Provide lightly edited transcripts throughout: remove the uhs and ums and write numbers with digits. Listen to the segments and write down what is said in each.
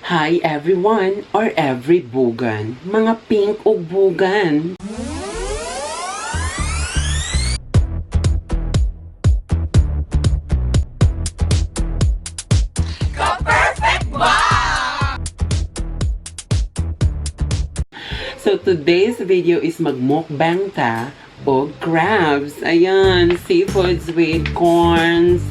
Hi everyone or every bugan. Mga pink ug bugan. So today's video is magmukbang ta og crabs. Ayan, seafoods with corns,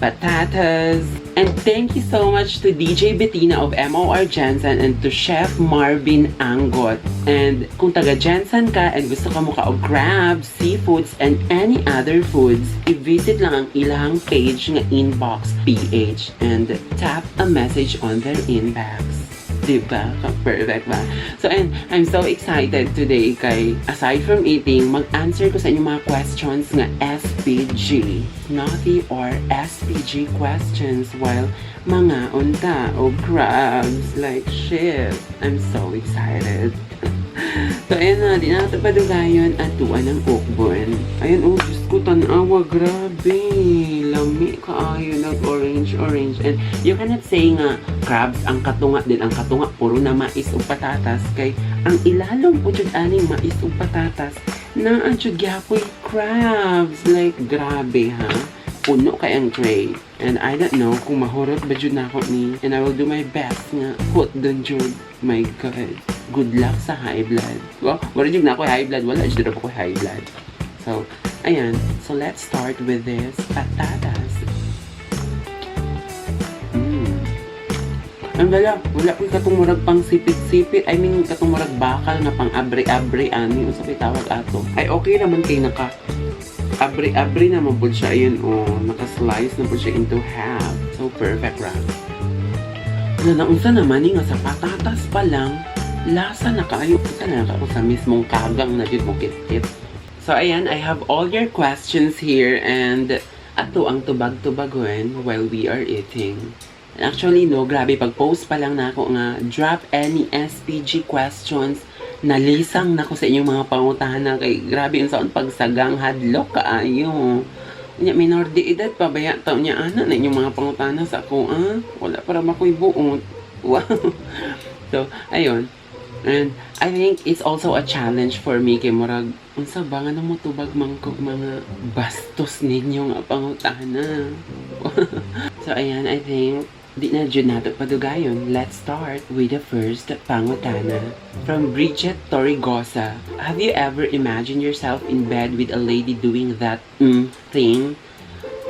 patatas. And thank you so much to DJ Bettina of MOR Jensen and to Chef Marvin Angot. And kung taga Jensen ka and gusto ka mo ka og crabs, seafoods, and any other foods, i-visit lang ang ilang page nga Inbox PH and tap a message on their inbox. Diba? Perfect ba? So, and I'm so excited today kay aside from eating, mag-answer ko sa inyong mga questions nga SPG. Naughty or SPG questions while mga unta o crabs. Like, shit. I'm so excited. So, ayun na, di na natin padugayon at tuwa ng ukbon. Ayun, oh, Diyos ko, tanawa, grabe. Lami kaayo, nag-orange, orange. And you cannot say nga, crabs ang katunga din. Ang katunga, puro na mais o patatas. Kay, ang ilalom po jud aning mais o patatas, naa jud gyapoy crabs. Like, grabe, ha? Puno kay ang tray. And I don't know kung mahurot ba jud nako ni. And I will do my best nga hot dun jud. My God. Good luck sa high blood. Well, wala jud na ako high blood. Wala jud ako high blood. So, ayan. So, let's start with this patatas. Ang dala, wala ko'y katong murag pang sipit-sipit. I mean, katong murag bakal nga pang abre-abre ani. Unsa pa'y tawag ato? Ay, okay naman kay naka abre-abre naman po siya. Ayun, oh, naka-slice na po siya into half. So, perfect ra. Ano na, unsa naman ni nga sa patatas pa lang, lasa na kaayo. Unsa na ka sa mismong kagang na jud mo kit-kit. So, ayan, I have all your questions here and ato ang tubag-tubagon while we are eating. And actually, no, grabe, pag-post pa lang na ako nga, drop any SPG questions, nalisang na ko sa inyong mga pangutahan na kay grabe ang saon pagsagang hadlok kaayo. Nya minor de edad pa baya taon niya ana na inyong mga pangutana sa ako ah. Wala para makoy buot. Wow. So, ayun. And I think it's also a challenge for me kay murag unsa ba nga mo tubag mangkog mga bastos ninyo nga pangutana. So ayan, I think di na jud nato padugayon. Let's start with the first pangutana. From Bridget Torrigosa. Have you ever imagined yourself in bed with a lady doing that thing?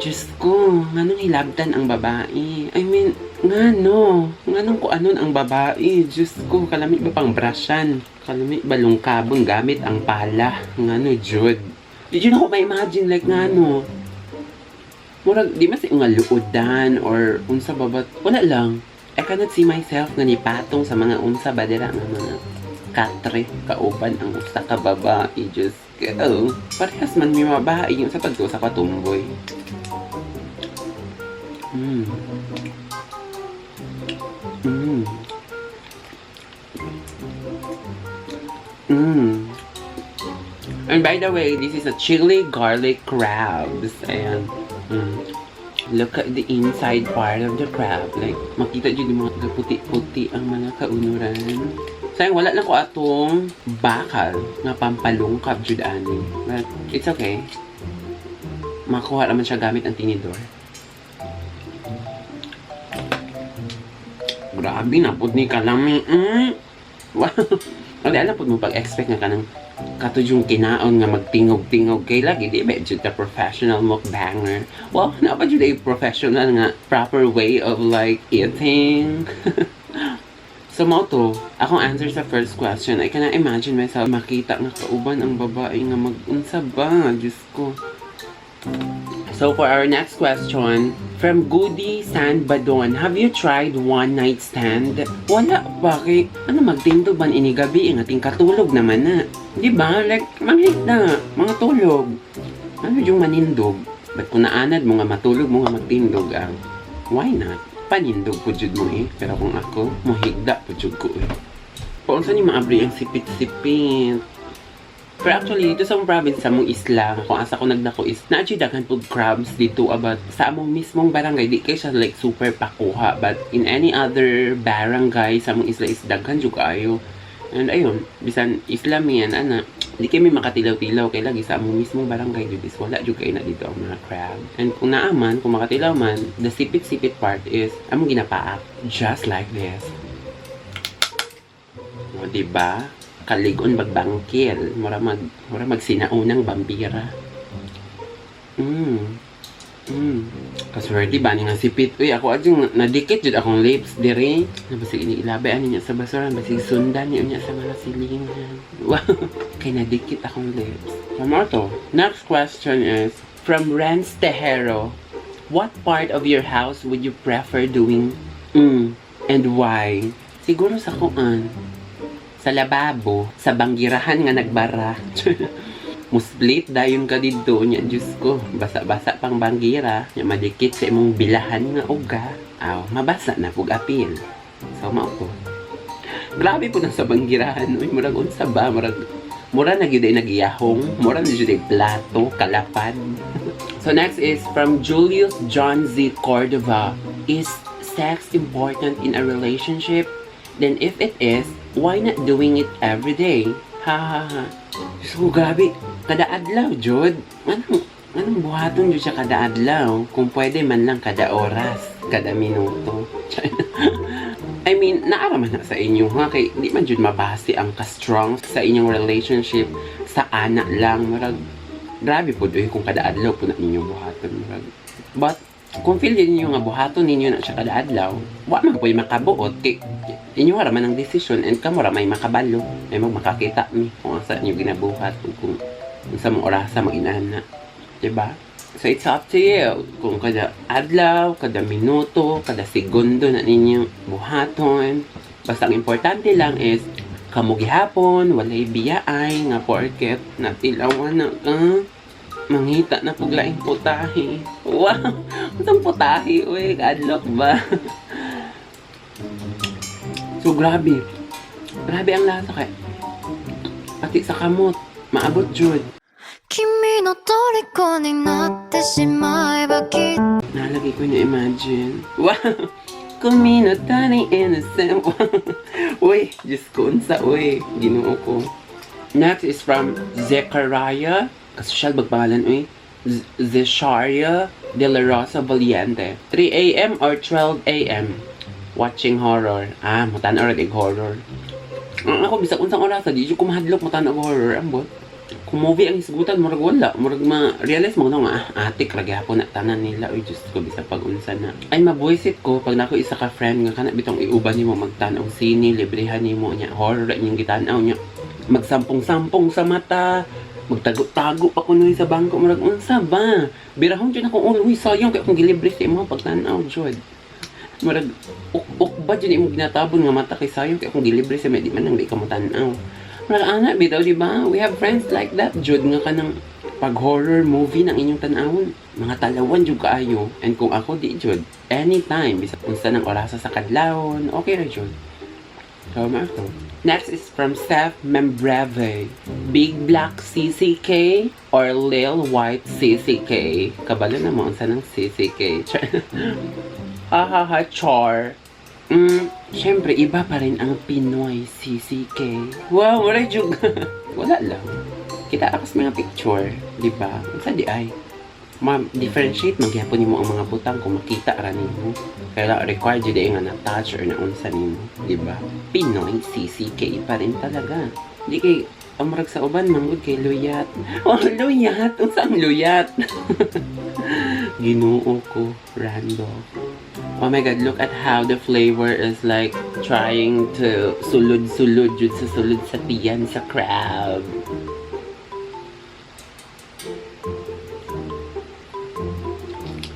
Diyos ko, nganong hilabtan ang babae? I mean, ngano? Nganong ko anon ang babae? Diyos ko, kalami ba pang brasyan? Kalami ba lungkabon gamit ang pala? Ngano, jud? Di jud ako ma-imagine like ngano. Murag, di mas nga luodan or unsa ba but wala lang. I cannot see myself nga nipatong sa mga unsa ba dira nga mga katre kauban ang usa ka babae. Diyos ko. Parehas man may babae yung sa pagto sa katumboy. And by the way, this is a chili garlic crabs. Ayan. Look at the inside part of the crab. Like, makita dyan yung mga puti-puti ang mga kaunuran. Sayang, wala lang ko atong bakal nga pampalungkab jud ani. But, it's okay. Makuha naman siya gamit ang tinidor. Grabe na pud ni kalami. Wow. Wala na pud mo pag-expect nga kanang katod yung kinaon nga magtingog-tingog kay lagi di ba jud ta professional mukbanger. Well, na pa jud ay professional nga proper way of like eating. So mao to, akong answer sa first question, I cannot imagine myself makita nga kauban ang babae nga mag-unsa ba, Diyos ko. So for our next question, from Goody San Badon, have you tried one night stand? Wala ba kay ano magtindog man ini gabi ang ating katulog naman na. Di ba? Like manghigda, mga tulog. Ano yung manindog? But kung naanad mo nga matulog mo nga magtindog ang why not? Panindog po jud mo eh. Pero kung ako, mohigda po jud ko eh. Paunsa ni maabri ang sipit-sipit? Pero actually, dito sa among province, sa among isla, kung asa ko nagdako is, naa daghan pud crabs dito, about sa among mismong barangay, di kay siya like super pakuha. But in any other barangay sa among isla is daghan jud kaayo. And ayun, bisan isla mi yan, ana, di kami makatilaw-tilaw kay lagi sa among mismong barangay jud is wala jud kay na dito ang mga crab. And kung naa man, kung makatilaw man, the sipit-sipit part is among ginapaak. Just like this. O, diba? Kaligon magbangkil. Mura magsinaunang bambira. Kaswerte ba ni nga sipit? Uy, ako adjong nadikit jud akong lips dire. Na basig iniilabay ani niya sa basurahan, basig sundan niya niya sa mga silingan. Wow. Kay nadikit akong lips. Tama to. Next question is from Renz Tejero. What part of your house would you prefer doing and why? Siguro sa kuan, sa lababo, sa banggirahan nga nagbara. Musplit dayon ka didto nya, Diyos ko. Basa-basa pang banggira, nya madikit sa imong bilahan nga uga. Aw, mabasa na pug apil. So mao to. Grabe po na sa banggirahan, uy, murag unsa ba, murag mura na gyud ay nagiyahong, mura na gyud ay plato, kalapad. So next is from Julius John Z. Cordova. Is sex important in a relationship? Then if it is, why not doing it every day? Ha ha ha. Diyos ko, grabe. Kada adlaw, jud. Anong buhaton jud siya kada adlaw? Kung pwede man lang kada oras, kada minuto. I mean, naa ra man na sa inyo ha, kay di man jud mabase ang ka-strong sa inyong relationship sa ana lang. Murag, grabe po uy, kung kada adlaw po na ninyo buhaton. Murag. But, kung feel din ninyo nga buhaton ninyo na siya kada adlaw, wa man po'y makabuot kay inyo ra man ang desisyon and kamo ra may makabalo. May mag makakita mi kung asa inyo ginabuhat ug kung unsa mong orasa mag-inana. Diba? So it's up to you kung kada adlaw, kada minuto, kada segundo na ninyo buhaton. Basta ang importante lang is kamo gihapon, walay biyaay nga porket natilawan na ka. Mangita na pug laing putahe. Wow! Unsang putahe, uy, kaadlok ba? So grabe. Grabe ang lasa kay. Pati sa kamot, maabot jud. 君の虜になってしまえばきっと Nalagay ko na imagine. Wow! Kumino tani innocent. Uy, Diyos ko, unsa, uy. Ginoo ko. Next is from Zechariah. Kasosyal bagpangalan, uy. Zesharia de la Rosa Valiente. 3 a.m. or 12 a.m. Watching horror. Ah, mutanaw ra og horror. Ang ako, bisag unsang oras, di ko mahadlok mutanaw og horror. Ambot. Kung movie ang hisgutan, murag wala. Murag ma-realize mo na nga, ah, atik ra gyapon na tanan nila. Uy, Diyos ko, bisag pag unsa na. Ay, mabuisit ko pag nako isa ka friend nga kana bitong iuban nimo magtan-aw sine, librehan nimo niya, horror ra inyong gitan-aw niya. Magsampong-sampong sa mata, magtago-tago pa kunoy sa bangko, murag unsa ba? Birahon jud akong ulo, uy, sayang kay akong gilibre sa imo pagtan-aw jud. Murag uk-uk ba jud imong ginatabon nga mata kay sayang kay akong gilibre sa di man nang di ka mo tan-aw. Murag ana bitaw, di ba? We have friends like that jud nga kanang pag horror movie ng inyong tan-awon, mga talawan jud kaayo. And kung ako, di jud. Anytime, bisag unsa ng orasa sa kadlawon, okay ra jud. So, mao to. Next is from Seth Membreve. Big Black CCK or Lil White CCK? Kabalo na mo unsa ng CCK. Ha ha ha, char. Syempre, iba pa rin ang Pinoy CCK. Wow, wala jud. Wala lang. Kita ako sa mga picture, di ba? Unsa di ay? Ma-differentiate magyapon nimo ang mga butang kung makita ra nimo. Kaya required jud ay nga na-touch or naunsa nimo, di ba? Pinoy CCK pa rin talaga. Di kay ang murag sa uban manggod kay luyat. Oh, luyat! Unsa ang luyat? Ginoo ko, Randolph. Oh my God, look at how the flavor is like trying to sulod-sulod jud sa sulod sa tiyan sa crab.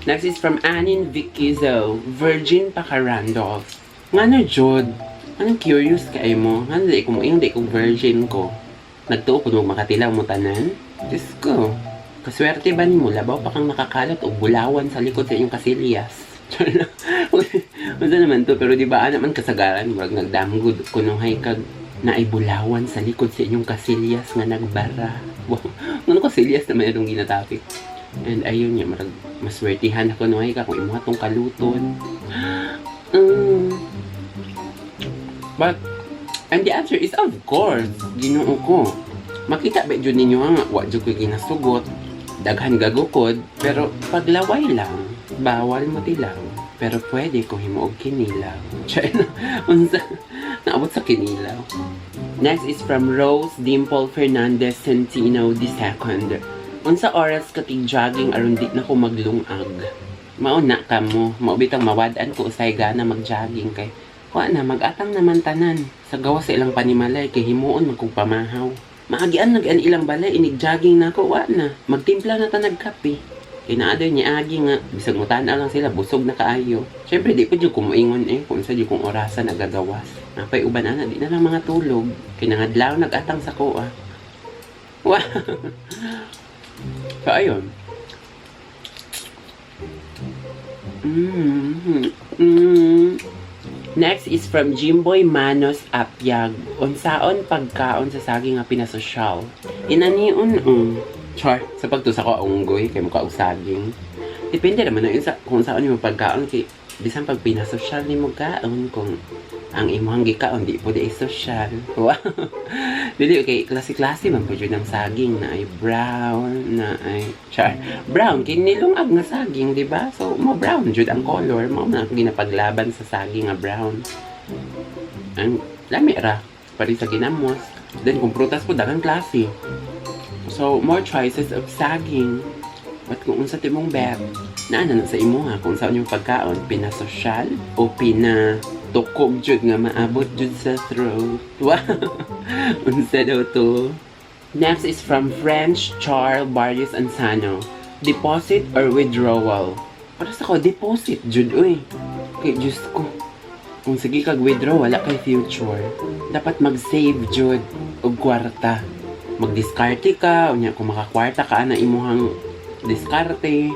Next is from Anin Vikizo. Virgin pa ka, Randolph? Ngano jud? Anong curious kay mo? Ngano di ko mo di ko virgin ko? Nagtuo ko mo makatilaw mo tanan? Diyos ko. Kaswerte ba nimo labaw pa kang nakakalat og bulawan sa likod sa inyong kasilyas? Unsa naman to, pero di ba ana man kasagaran murag nagdamgod kunuhay kag Na ay bulawan sa likod sa inyong kasilyas nga nagbara. Wow, ngano kasilyas naman itong ginatapik. And ayun nga, marag maswertihan ako no ay ka kung imuha tong kaluton. But, and the answer is of course, Ginoo ko. Makita ba jud ninyo nga wa jud ko ginasugot, daghan gagukod, pero paglaway lang, bawal mo tilaw. Pero pwede ko himuog kinilaw. Chay, unsa naabot sa kinilaw. Next is from Rose Dimple Fernandez Centino II. Unsa oras ka tig jogging aron di na ko maglungag? Mao na ka mo, mao bitang mawad-an ko usay gana mag-jogging kay wa na mag-atang naman tanan sa gawas sa ilang panimalay kay himuon man kog pamahaw. Maagian nag ilang balay inig jogging na ako, wa na. Magtimpla na ta nagkape. Kay naa daw niya agi nga bisag mutan-aw lang sila, busog na kaayo. Syempre di pa jud ko moingon eh kung unsa jud kong orasa nagagawas. Napay uban ana, di na lang mga tulog. Kay nangadlaw nag-atang sa kuha. Wow. So ayun. Next is from Jimboy Manos Apyag. Unsaon pagkaon sa saging nga pinasosyal? Inanion. Char, sa pagtusa ko unggoy kay mukha og saging. Depende naman na yun sa kung saan mo pagkaon kay bisan pag pinasosyal nimo kaon, kung ang imong gikaon di po di ay sosyal. Wow. Dili okay, klase-klase man po jud ng saging na ay brown, na ay char. Brown kay nilungag nga saging, di ba? So mo brown jud ang color, mao man ang ginapaglaban sa saging nga brown. Ang lami ra pari sa ginamos. Then kung prutas po, daghang klase. So more choices of saging. But kung unsa timong bet, naa na sa imuha kung saan yung pagkaon, pinasosyal o pina tukog jud nga maabot jud sa throat. Wow! Unsa daw to? Next is from French Charles Barrios Ansano. Deposit or withdrawal? Para sa ko, deposit jud uy. Kay Diyos ko. Kung sige kag withdraw, wala kay future. Dapat mag-save jud og kwarta. Magdiskarte ka, unya kung makakwarta ka na imuhang diskarte,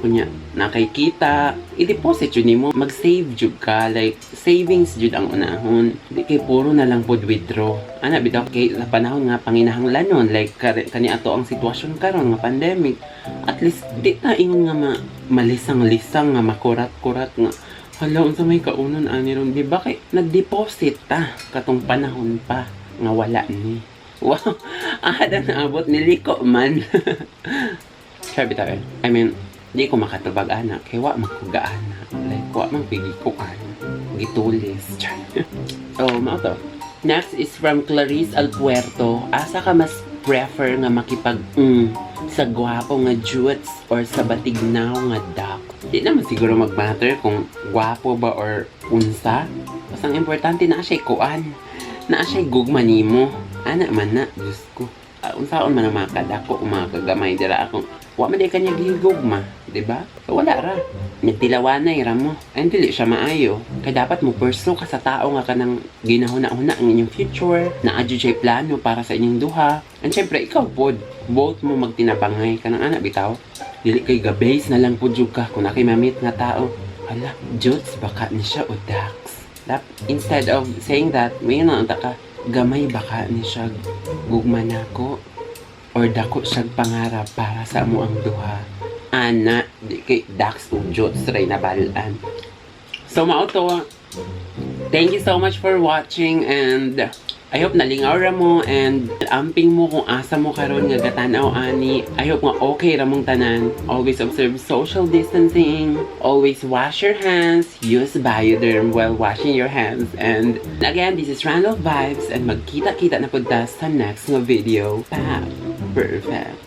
unya na kay kita, i-deposit jud nimo, mag-save jud ka, like savings jud ang unahon. Di kay puro na lang pod withdraw. Ana bitaw kay sa panahon nga panginahanglanon, like kani ato ang sitwasyon karon nga pandemic. At least di ta ingon nga malisang-lisang nga makurat-kurat nga hala, unsa may kaunon ani ron, di ba, kay nag-deposit ta katong panahon pa nga wala ni. Wow, ada naabot niliko man. Sabi tayo, I mean, di ko makatubag ana, kay wa man ko gaana. Like, wa man pigi ko an. Gitulis. Oh, mao to. Next is from Clarice Alpuerto. Asa ka mas prefer nga makipag sa gwapo nga jutes or sa batignaw nga duck? Di naman siguro mag-matter kung gwapo ba or unsa. Basta ang importante na siya kuan. Na siya gugma nimo. Ana man na, Diyos ko. Unsaon man ang mga kadako o mga kagamay dira akong wa man di kanya gihigugma, di ba? So, wala ra. Nagtilawanay ra mo. Ay, dili siya maayo. Kaya dapat mo pursue ka sa tao nga kanang ginahuna-huna ang inyong future, naa jud siya plano para sa inyong duha. And syempre, ikaw pod, both mo magtinabangay kanang ana bitaw. Dili kay ga-base na lang pod jud ka kung naa kay ma-meet nga tao. Hala, Juts baka ni siya o Dax. Instead of saying that, may na ka, gamay baka ni siya gugma nako or dako siyang pangarap para sa amo ang duha. Ana, di kay Dax ug Juts ray nabalaan. So mao to. Thank you so much for watching and I hope nalingaw ra mo and amping mo kung asa mo karon nga gatanaw ani. I hope nga okay ra mong tanan. Always observe social distancing. Always wash your hands. Use Bioderm while washing your hands. And again, this is Randolph Vibes and magkita-kita na pud ta sa next nga video. Pa! Perfect.